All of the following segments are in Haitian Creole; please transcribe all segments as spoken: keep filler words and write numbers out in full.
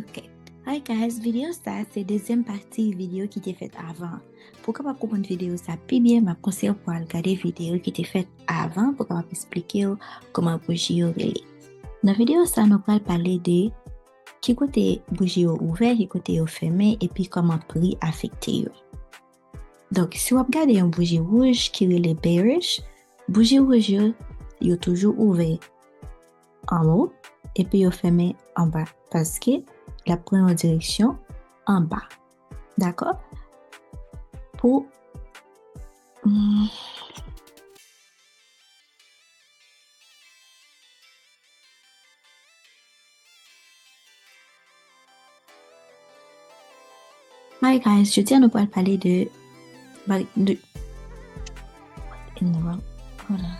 Ok. Hi guys, videyo sa se dezyèm pati videyo ki te fèt avan. Pou w kapab konprann videyo sa pi byen, m ap konseye w pou w al gade videyo ki te fèt avan pou w kapab eksplike w kòman bouji yo rele. Nan videyo sa, nou pral pale de ki kote bouji yo ouvè, ki kote yo fèmen, epi kòman pri afekte yo. Donk, si w ap gade yon bouji wouj ki rele bearish, bouji wouj yo, yo toujou ouvè anwo, epi yo fèmen anba, paske l ap pran yon direksyon anba. Dakò? Pou, hmm. Hi guys, jodi a nou pral pale de, ba- de, what in the world? Hold on.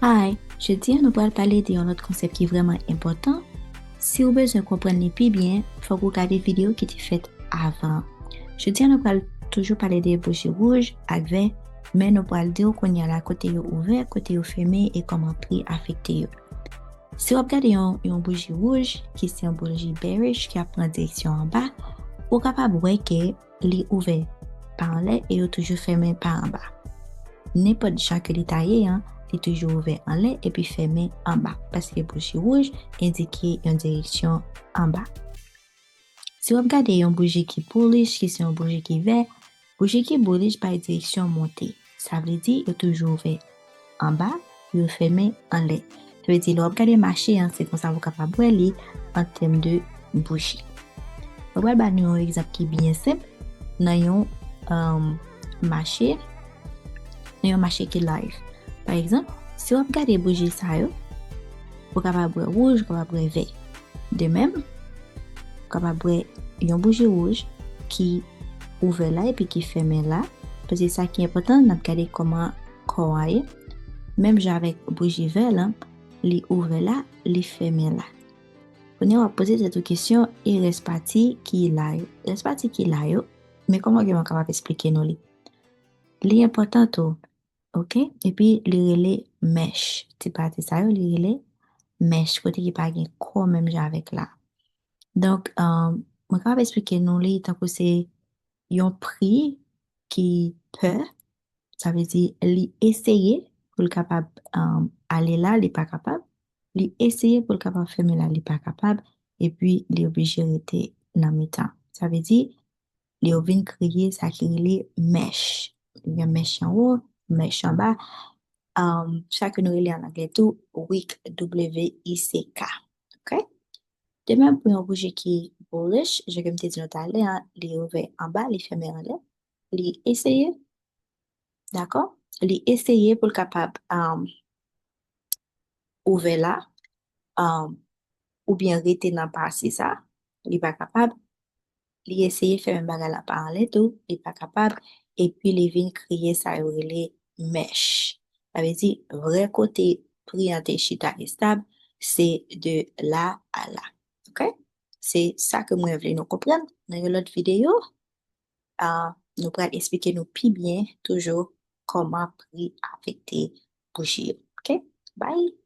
Hi, jodi a nou pral pale de yon lòt konsèp ki vrèman enpòtan. Si w bezwen konprann li pi byen, fòk ou gade videyo ki te fèt avan. Jodi a nou pral toujou pale de bouji wouj ak vè, men nou pral di w kounye a la kote yo ouvè, kote yo fèmen e kòman pri afekte yo. Si w ap gade yon, yon bouji wouj, ki se yon bouji bearish, ki ap pran direksyon anba, ou kapab wè ke li ouvè pa anlè e yo toujou fèmen pa anba. Nenpòt jan ke li ta ye an, li toujou ouvè anlè epi fèmen anba, paske bouji wouj endike yon direksyon anba. Si w ap gade yon bouji ki bullish, ki se yon bouji ki vè, bouji ki bullish bay direksyon monte. Sa vle di, yo toujou ouvè anba, yo fèmen anlè. Sa vle di, lè w ap gade mache an, se konsa pou w kapab wè li an tèm de bouji. Mwen pral ba nou yon egzanp ki byen senp nan yon, um, mache, nan yon mache ki live. Pa egzanp, si w ap gade bouji sa yo, ou kapab wè wouj, ou kapab wè vè. De menm, ou kapab wè yon bouji wouj ki ouvè la epi ki fèmen la. Paske sa ki enpòtan, n ap gade kòman kò a ye. Menm jan avèk bouji vè lan, li ouvè la, li fèmen la. Kounye a w ap poze tèt ou kesyon, e rès pati ki la yo? Rès pati ki la yo, men kòman ke mwen kapab eksplike nou li? Li enpòtan tou, ok? Epi li rele mèch. Ti pati sa yo, li rele mèch, kote ki pa gen kò menm jan avèk la. Donk, um, mwen kapab eksplike nou li tankou se yon pri ki pè, sa vle di li eseye pou l kapab, um, ale la, li pa kapab. Li eseye pou l kapab fèmen la, li pa kapab. Epi li oblije rete nan mitan. Sa vle di, li vin kreye sa ki rele mèch. Li gen mèch anwo, mèch anba. Um, sa ke nou rele an anglè tou, wick, W I C K. Ok? De menm pou yon bouji ki bullish, jan ke m te di nou talè a, li ouvè anba, li fèmen anlè. Li eseye, dakò? Li eseye pou l kapab, um, ouvè la, um, oubyen rete nan pati sa, li pa kapab. Li eseye fèmen bagay la pa anlè tou, li pa kapab, epi li vin kreye sa yo rele mèch. Sa vle di, vrè kote pri an te chita estab, se de la a la. Ok? Se sa ke mwen vle nou konprann. Nan yon lòt videyo, ah, nou pral eksplike nou pi byen toujou kòman pri afekte bouji yo. Ok? Bye!